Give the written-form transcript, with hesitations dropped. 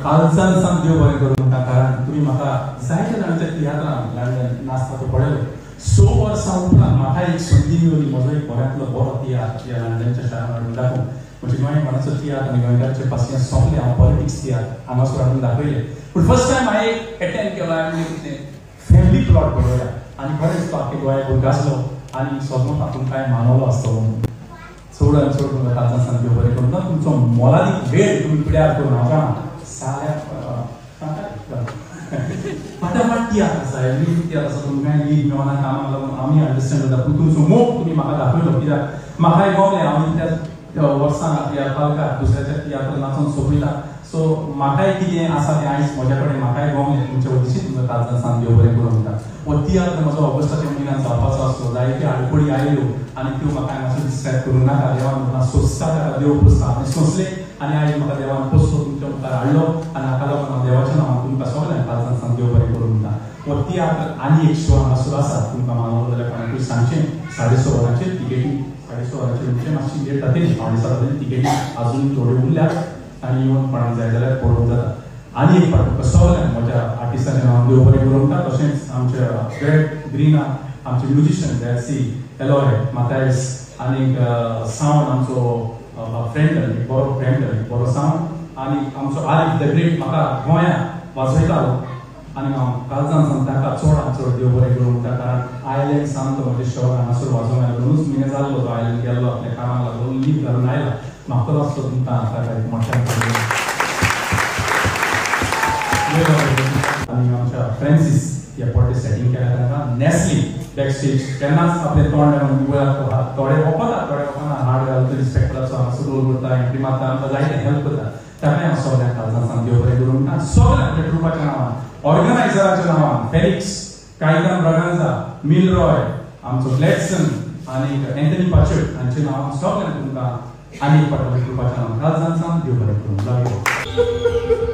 कालच्यान सावन देव बरें करूं म्हणटा, कारण तुमी म्हाका जायत्या जाणांच्या तियात्रान लंडन नाचता तो पळयलो. 6 वर्सां उपरांत म्हाका एक संदी मेळ्ळी म्हजो एक बऱ्यांतलो बरो तियात्र ह्या लंडनच्या शारान हाडून दाखोवंक. म्हणजे गोंयपणाचो तियात्र आनी गोंयकाराचे पासियेंस सोंपलें, हांव पॉलिटिक्स तियात्र हांगासर हाडून दाखयले. पूण फर्स्ट टायम हांवें एटेंड केलो, हांवें कितें फॅमिली प्लॉट बरयला आनी खरेंच तो आख्खे गोंयाक गाजलो आनी सगळो तातूंत कांय मानवलो आसतलो म्हणून. चड आनी चड तुमकां कालच्यान सावन देव बरें करूं. तुमचो मोलादीक वेळ तुमी पिड्यार करून हांव जाणा साल्या फाटाफाट तियात्र आसा, एवरी तियात्र आसा, तुमकां लीव मेळना कामाक लागून आमी अंडरस्टँड जाता. पूण तुमचो मोग तुमी म्हाका दाखयलो, कित्याक म्हाकाय गमलें हांव इतल्या वर्सां ह्या पालकार दुसऱ्याच्या तियात्र नाचून सोंपयला. सो म्हाकाय कितें आसा तें आयज म्हज्या कडेन म्हाकाय गमलें तुमच्या वतीन तुमकां कालच्यान सावन देव बरें करूं म्हणटा. हो तियात्र म्हजो ऑगस्टाच्या म्हयन्यान जावपाचो आसलो, जायत्यो आडखळी आयल्यो आनी त्यो म्हाका मातसो डिस्ट्रेक्ट करूं नाका. देवान म्हाका सोंसता ताका देव पोसता आनी सोंसलें आनी आयज म्हाका देवान पोसलो, तुमच्या मुखार हाडलो आनी हाका लागून हांव देवाच्या नांवान तुमकां सगळ्यांक कालच्यान सावन देव बरें करूं म्हणटा. हो तियात्र आनी एक शो हांगासर आसा, तुमकां मानवलो जाल्यार कोणाकूय सांगचें. 6:30 वरांचेर तिकेटी, 6:30 वरांचेर म्हणजे मातशी लेट जातली, 6:45 जातली. तिकेटी अजून थोड्यो उरल्यात आनी येवन कोणाक जाय जाल्यार पळोवंक जाता. आनी एक फावट तुमकां सगळ्यांक म्हज्या आर्टिस्टाच्या नांवान देव बरें करूं म्हणटा. तशेंच आमच्या ग्रेट ग्रिना आमचे म्युजिशियन डॅसी एलॉय मातायस आनी सावंड आमचो फ्रेंड एक बरो फ्रेंड एक बरो सावंड आनी आमचो आरिफ the great म्हाका गोंयांत वाजयतालो आनी हांव कालच्यान सावन ताका चडान चड देव बरें करूं म्हणटा. कारण आयलँड सावन तो म्हजें शहर हांगासर वाजोवंक आयलो, 2 म्हयने जाल्लो तो आयलँड गेल्लो, आपल्या कामाक लागलो, लीव घालून आयला. म्हाका आसलो तुमकां ताका एक मोठ्यान आनी आमच्या फ्रेंसीस ह्या पॉटे सेटींग केल्या तांकां नॅस्ली बॅक स्टेज केन्नाच आपलें तोंड थोडे वखता थोडे वखना हाड घालता, रिस्पेक्टराचो हांगासर रोल करता, एंट्री मारता, आमकां जायते हेल्प करता. ताका हांव सगळ्यांक कालच्यान सावन देव बरें करूं म्हणटा. सगळ्यांक आपल्या ट्रुपाच्या नांवान, ऑर्गनायझराच्या नांवान, फेलिक्स कायदान ब्रागांजा, मिलरॉय, आमचो ग्लॅडसन आनी एंथनी पाचट हांच्या नांवान सगळ्यांक तुमकां आनी एक फावट ट्रुपाच्या नांवान कालच्यान सावन देव बरें करूं.